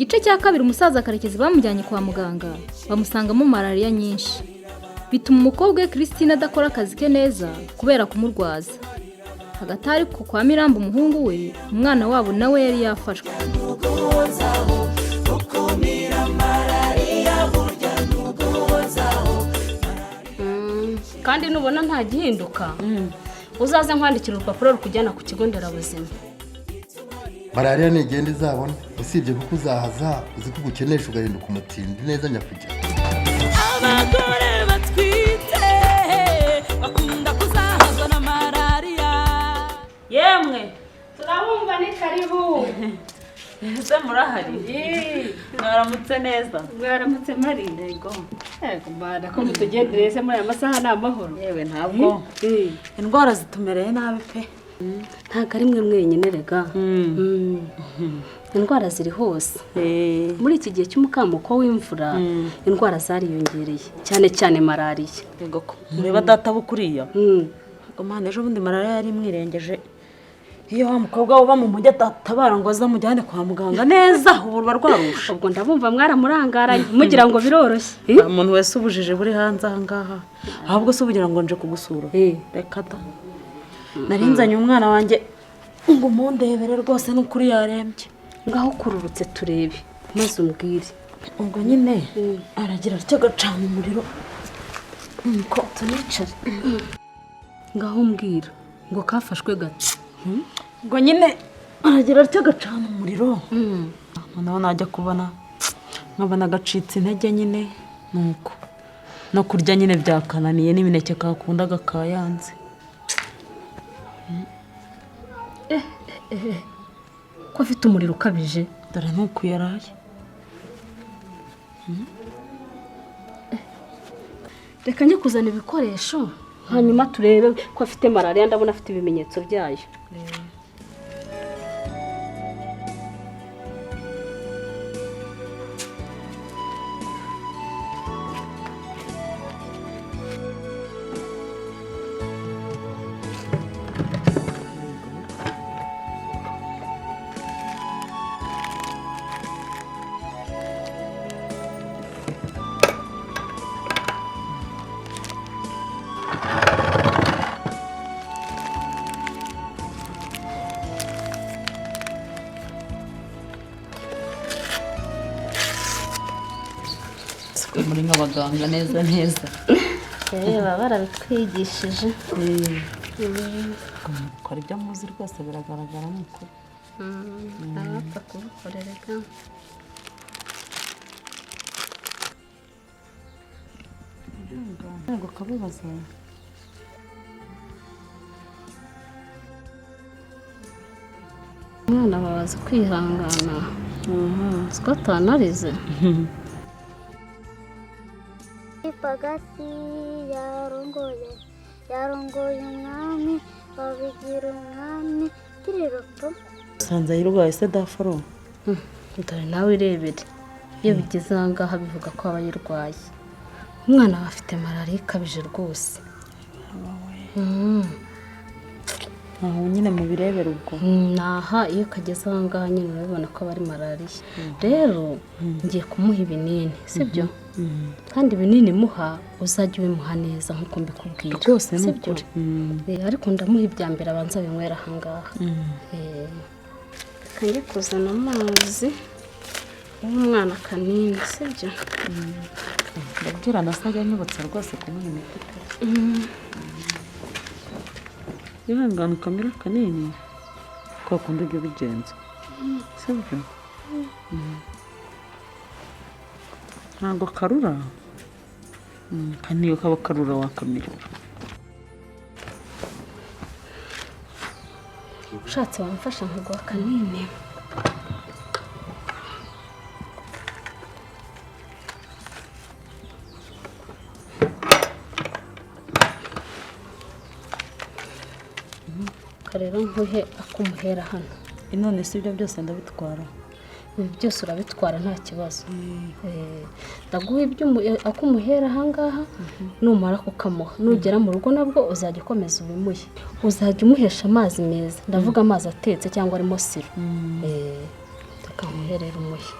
Gice cya kabiri, umusaza Karekezi bamujyanye kwa muganga, bamusangamo malariya nyinshi, bituma umukobwa we Christine adakora akazi ke neza kubera kumurwaza. Hagati ariko kwa Mirambo, umuhungu we, umwana wabo nawe yari yafashwe. Kandi nubona nta gihinduka, uzaze nkwandikira urupapuro rukujyana ku kigo nderabuzima. Malariya ntigenda izabona, usibye kuko uzahaza uzi ko ugukenesha ugahinduka umutindi neza nyakujya. Abagore batwite bakunda kuzahazwa na malariya. Yemwe! Turabumva, ni karibu. Ese murahari? Mwaramutse neza? Mwaramutse mari. Yego. Yego mbana ko mutugendereye se muri aya masaha, ni amahoro? Yewe, ntabwo, indwara zitumereye nabi pe. Ntabwo ari mwe mwenyine rega. Indwara ziri hose. Muri iki gihe cy'umukamuko w'imvura indwara zariyongereye, cyane cyane malariya. Yego ko mureba data bukuriya. Ngo mana, ejo bundi malariya yari imwirengeje. Iyo wa mukobwa uba mu mujyi atatabara ngo aze amujyane kwa muganga neza, ubu ruba rwarusha. Ubwo ndabumva mwaramurangaranye mugira ngo biroroshye. Nta muntu wese ubujiji buri hanze aha ngaha. Ahubwo se ubugira ngo nje kugusura? Reka da, nari nzanye umwana wanjye ngo umundebere rwose, n'ukuri yarembye. Ngaho kururutse turebe maze umbwire. Ubwo nyine aragira atya agacana umuriro nuko. Tunicare, ngaho mbwira ngo kafashwe gato. Ubwo nyine aragira atya agacana umuriro, noneho najya kubona nkabona agacitse intege nyine, nuko no kurya nyine byakananiye, n'imineke kakundaga kayanze. Ko afite umuriro ukabije? Dore nuko yaraye. Reka njye kuzana ibikoresho hanyuma turebe ko afite malariya, ndabona afite ibimenyetso byayo. Siko muri nk'abaganga neza neza? Baba barabitwigishije. Mukora ibyo muzi rwose, biragaragara ni ukuri. Abapfa kubikorera. Ntabwo kababaza. Umwana babaza kwihangana siko atanarize. Ipagasi yarongoye, yarongoye umwami, babigira umwami kiriropo. Usanze ayirwaye se daforo? Dore nawe irebere, iyo bigeze aha ngaha bivuga ko aba ayirwaye. Umwana aba afite malariya ikabije rwose. Aho nyine mubirebera ubwo. Naha iyo kageze aha ngaha nyine urabibona ko aba ari malariya. Rero ngiye kumuha ibinini, sibyo? Kandi ibinini muha uzajya ubimuha neza nk'uko mbikubwira. Rwose ni Sibyo? ukuri. Ariko ndamuha ibya mbere, abanza abinywera aha ngaha. Reka njye kuzana amazi w'umwana akanini, sibyo? Ndabwira na se ajya anyibutsa rwose kumuha imiti pe. Ihangane ukamira kanini kwa kundi ujya ubigenza, sibyo? Ntabwo karura. Kandi niyo kaba karura wakamira. Ushatse wamfasha nkaguha akanini. Rero nkuhe akumuhera hano. None si ibyo byose ndabitwara? Ibi byose urabitwara, nta kibazo. Ndaguha ibyo akumuhera ahangaha, numara kukamuha nugera mu rugo nabwo uzajya ukomeza ubimuhe. Uzajya umuhesha amazi meza, ndavuga amazi atetse cyangwa arimo siro. Reka nkuhe rero umuhe.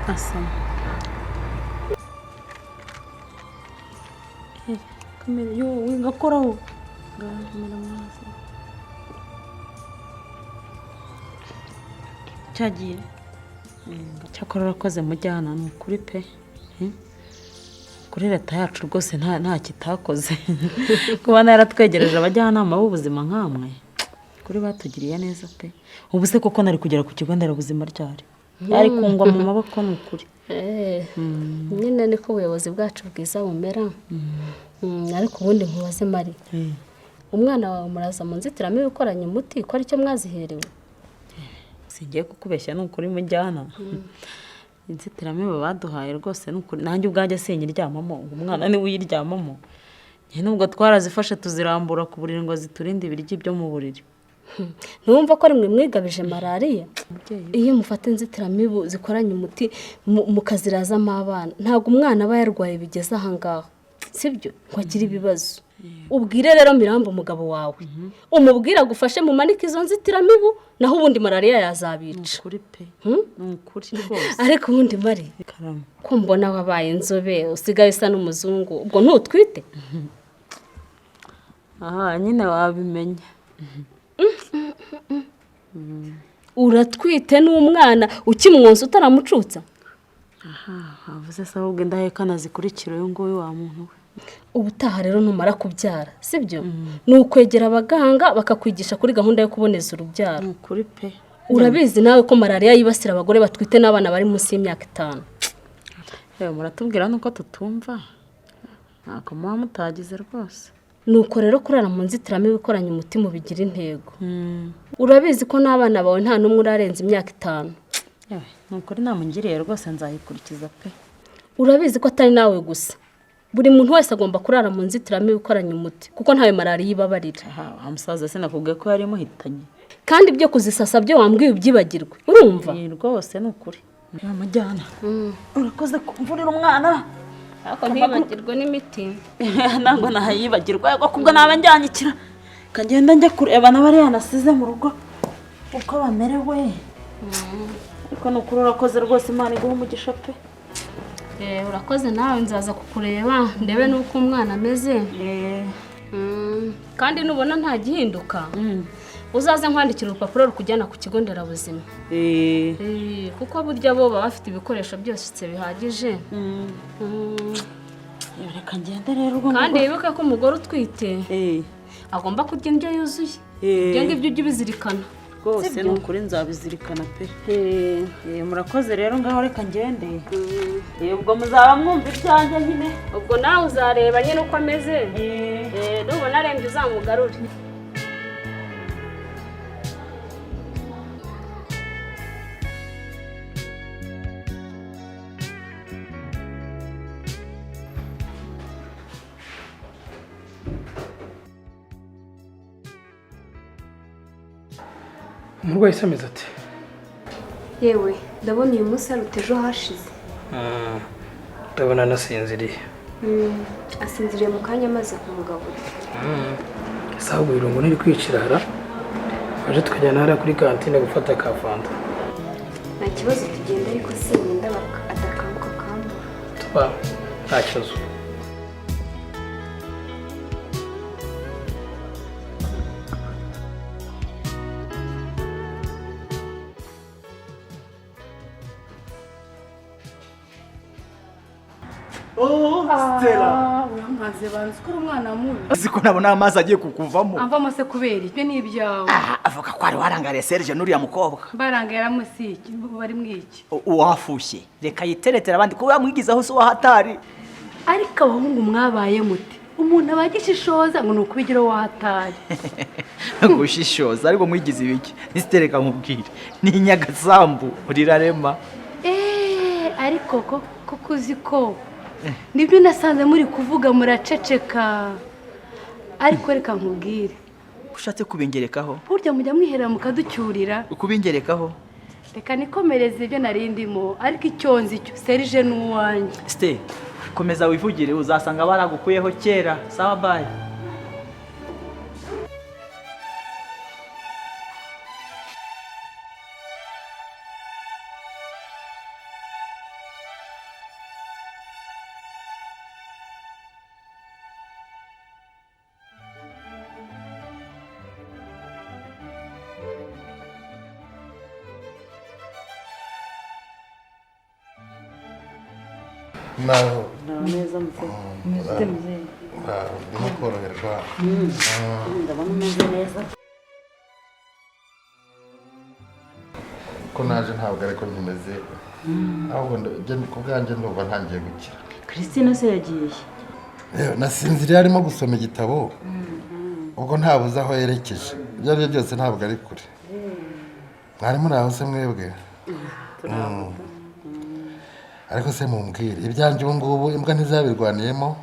Asama. Kamera yo wingakoraho. Ngaho kamera mazi. Cyagiye. Cyakora urakoze mujyana ni ukuri pe. Kuri leta yacu rwose nta kitakoze. Kuba yaratwegereje abajyanama b'ubuzima nkamwe. Kuri batugiriye neza pe. Ubu se koko nari kugera ku kigo nderabuzima ryari? Yari kungwa mu maboko ni ukuri. Nyine niko ubuyobozi bwacu bwiza bumera. Ariko ubundi nkubaze Mari, umwana wawe muraza mu nzitiramibu ikoranye umuti ko aricyo mwaziherewe? Singiye kukubeshya ni ukuri mujyana. Inzitiramibu baduhaye rwose ni ukuri, nanjye ubwanjye sinyiryamamo, umwana niwe uyiryamamo. Nubwo twarazifashe tuzirambura ku buriri ngo ziturinde ibiryo byo mu buriri. Ntiwumva ko rimwe mwigabije malariya? Iyo mufata inzitiramibu zikoranye umuti mukazirazamo abana, ntabwo umwana aba yarwaye bigeze aha ngaha, sibyo? Ngo agire ibibazo. Ubwire rero Mirambo umugabo wawe, umubwire agufashe mumanike izo nzitiramibu, naho ubundi malariya yazabica. Ukuri pe, ni ukuri rwose. Ariko ubundi Mari, ko mbona wabaye inzobe usigaye usa n'umuzungu, ubwo ntutwite? Aha nyine wabimenye. Uratwite n'umwana ukimwonsa utaramucutsa? Aha havuze se ahubwo indahekana zikurikira uyu nguyu wa muntu we. Ubutaha rero numara kubyara, sibyo? Ni ukwegera abaganga bakakwigisha kuri gahunda yo kuboneza urubyaro. Ni ukuri pe. Urabizi nawe ko malariya yibasira abagore batwite n'abana bari munsi y'imyaka 5. Yewe muratubwira nuko tutumva, ntako muba mutagize rwose. Nuko rero kurara mu nzitiramibu ikoranye umuti mubigira intego. Urabizi ko n'abana bawe nta n'umwe urarenza imyaka 5. Yewe ni ukuri namungiriye rwose nzayikurikiza pe. Urabizi ko atari nawe gusa, buri muntu wese agomba kurara mu nzitiramibu ikoranye umuti kuko ntawe malariya ibabarira. Aha musaza sinakubwiye ko yari imuhitanye. Kandi ibyo kuzisasa byo wambwiye ubyibagirwe, urumva? Rwose ni ukuri. Mujyana urakoze kumvurira umwana. Ariko ntibagirwe n'imiti. Ntabwo nahayibagirwa kubwo naba njyanyikira. Kagenda njya kureba n'abariya nasize mu rugo uko bamerewe. Ariko ni ukuri urakoze rwose, Imana iguhe umugisha pe. Urakoze nawe, nzaza kukureba ndebe n'uko umwana ameze. Kandi nubona nta gihinduka uzaze nkwandikira urupapuro rukujyana ku kigo nderabuzima. Kuko burya bo baba bafite ibikoresho byose bihagije. Reka ngende rero ubwo. Kandi wibuke ko umugore utwite agomba kurya indyo yuzuye. Ibyo ngibyo ujye ubizirikana rwose, ni ukuri nzabizirikana pe. Murakoze rero, ngaho reka ngende. Ubwo muzaba mwumva ibyanjye nyine. Ubwo nawe uzareba nyine uko ameze. Nubona arembye uzamugarure. Umurwayi se ameze ati? Yewe ndabona uyu munsi aruta ejo hashize. Ndabona anasinziriye. Asinziriye mu kanya amaze kumugaburira. Ese ahubwo ibirungo ntiri kwicirara, waje tukajyana hariya kuri kantine gufata ka fanta. Nta kibazo tugenda, ariko sininda adakanguka kambura. Tuba nta kibazo. Stella, uramaze banze ko umwana mubi. Uziko nabona amazi agiye kukuvamo. Amvamo se kubera ibyo ni ibyawe. Avuga ko ari warangariye Serge n'uriya mukobwa. Barangara musiki bari mwiki. Uwafushye. Reka yiteretera abandi ko yamwigizaho so wahatari. Ariko abahungu mwabaye mute? Umuntu abagishishoza ngo nukubigira wahatari. Gushishoza ariko mwigize ibiki? Nitereka nkubwire. Ni Nyagasambu urirarema. Ariko ko uzi ko nibyo nasanze muri kuvuga muraceceka. Ariko reka nkubwire. Ushatse kubingerekaho? Burya mujya mwiherera mukaducyurira. Ukubingerekaho? Reka nikomereze ibyo nari ndimo, ariko icyo nzi cyo Serge ni uwanjye. Ste, komeza wivugire uzasanga baragukuyeho kera. Sawa bye. Naho. Neza muzehe. Meze muzehe. Ndimo koroherwa. Ndabona umeze neza. Ko naje ntabwo ariko nkimeze. Ahubwo ku bwanjye ndumva ntangiye gukira. Christine se yagiye. Nasinziriye arimo gusoma igitabo. Ubwo ntabuze aho yerekeje. Ibyo ari byo byose ntabwo ari kure. Mwari muri aho se mwebwe? Ariko se mumbwire ibyanjye ubu ngubu imbwa ntizabirwaniyemo?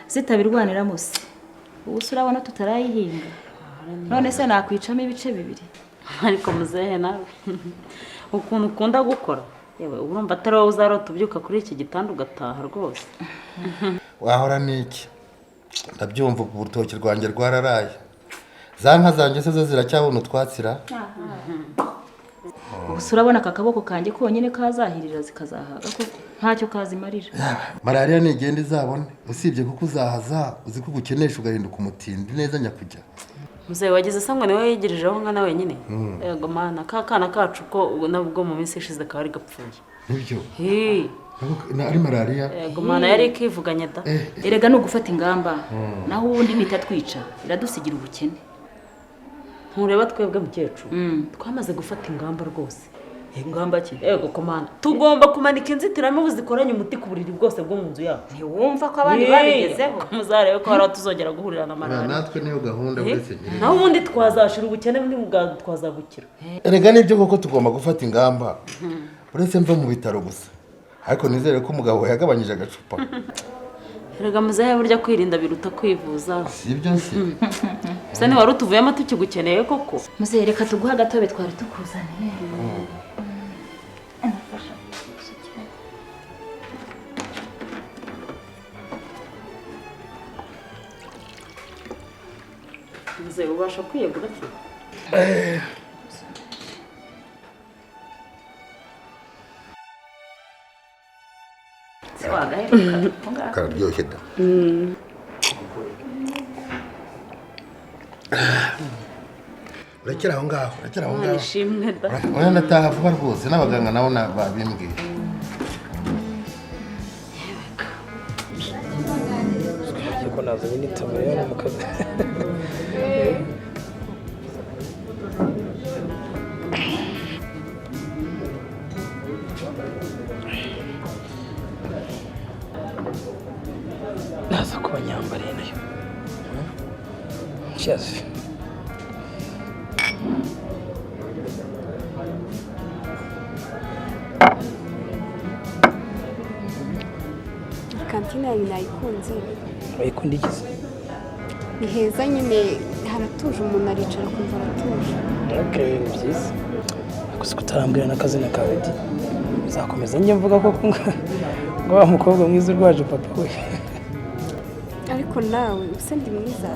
Zitabirwaniramo se. Ubu se urabona tutarayihinga. None se nakwicamo ibice bibiri. Ariko muzehe nawe ukuntu ukunda gukora, yewe urumva atari wowe uzarota ubyuka kuri iki gitanda ugataha rwose. Wahora n'iki? Ndabyumva urutoki rwanjye rwararaye. Za nka zanjye se zo ziracyabona utwatsira? Ubu se urabona aka kaboko kanjye konyine kazahirira zikazahaga koko ntacyo kazimarira. Malariya nigenda izabone, usibye kuko uzahaza uzi ko ugukenesha ugahinduka umutindi neza nyakujya. Muzehe wagize se ngo niwe yigirijeho nkana wenyine? Yego mana, ka kana kacu ko nabwo mu minsi ishize kari gapfuye. Nibyo. Ari malariya. Yego mana yari ikivuganye da. Erega ni ugufata ingamba, naho ubundi nitatwica iradusigira ubukene. Ntureba twebwe mukecuru twamaze gufata ingamba rwose. Ingamba ki? Yego komanda, tugomba kumanika inzitiramibu zikoranye umuti ku buriri bwose bwo mu nzu yacu. Ntiwumva ko abandi babigezeho? Muzarebe ko hari aho tuzongera guhurira na malariya. Natwe niyo gahunda uretse nyine. Naho ubundi twazashira ubukene twazabukira. Erega nibyo koko tugomba gufata ingamba. Uretse mva mu bitaro gusa. Ariko nizere ko umugabo yagabanyije agacupa. Erega muzehe burya kwirinda biruta kwivuza. Si ibyo se. Se ni wari utuvuyemo tukigukeneye koko. Muzehe reka tuguha agatobe twari tukuzaniye. Muzehe ubasha kwiyegura se? Kararyoshye da. Urekera aho ngaho, urekera aho ngaho. Ishimwe da. Oya ndataha vuba rwose n'abaganga nabo babimbwiye. Ko nazanye n'itaburiya mu kazi. Naza kuba nyambariye nayo. Cheers. Kantine yawe nayikunze. Wayikunda igize? Ni heza nyine haratuje, umuntu aricara akumva aratuje. Okay, ni byiza. Gusa kutarambwira n'akazina kawe di. Uzakomeza njye mvuga koko ngo wa mukobwa mwiza urwaje papa we. Ariko nawe use ndi mwiza.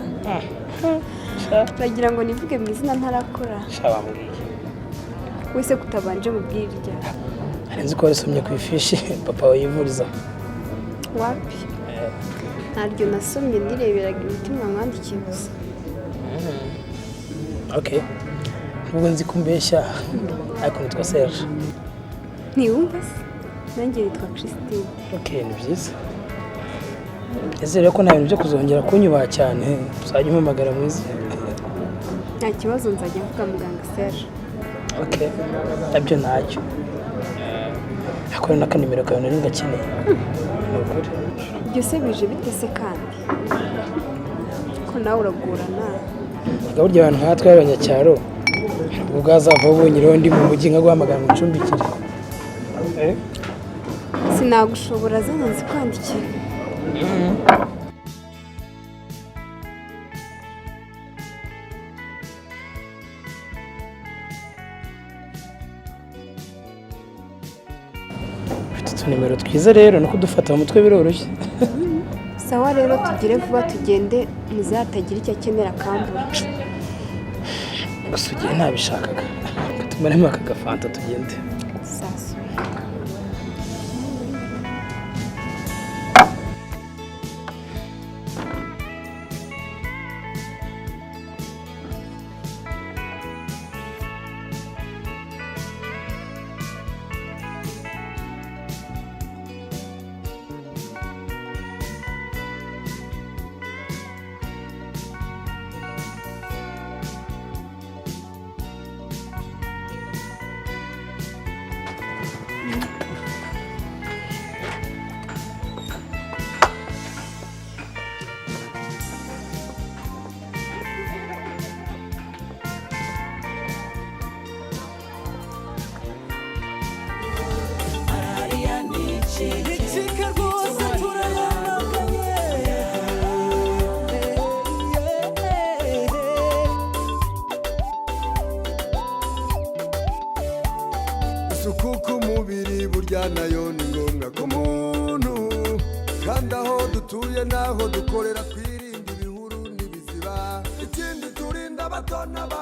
Uragira ngo nivuge mu izina ntarakora. Sha bambwiye. Wese kutabanje mubwirya. Hari nzi ko warisomye ku ifishi papa we yivuriza. Wapi? Ntaryo nasomye, nireberaga imitima mwandikiye gusa. Okay. Nubwo nzi kumbeshya ariko nitwa Serge. Ntiwumva se? Nanjye nitwa Christine. Okay, ni byiza. Nizere ko nta bintu byo kuzongera kunyubaha cyane, uzajya umpamagara mwiza. Nta kibazo nzajya mvuga muganga Serge. Okay, nabyo ntacyo. Ariko n'akanimero kawe nari ngakeneye. Ni ukuri. Ibyo se bije bite se kandi? Ko nawe uragorana. Burya abantu nkatwe b'abanyacyaro ubwo bwazava ubonyereho ndi mu mujyi nkaguhamagara ngo uncumbikire. Sinagushobora zanye nzikwandikira. Ufite utunimero twiza rero no kudufata mu mutwe biroroshye. Sawa rero tugire vuba tugende muzatagira icyo akenera akambura. Gusa ugiye ntabishakaga. Tumaremo aka gafanta tugende. Sasu. Isuku ku mubiri burya nayo ni ngombwa ku muntu, kandi aho dutuye n'aho dukorera twirinde ibihuru n'ibiziba. Ikindi, turinda abato n'abakuru.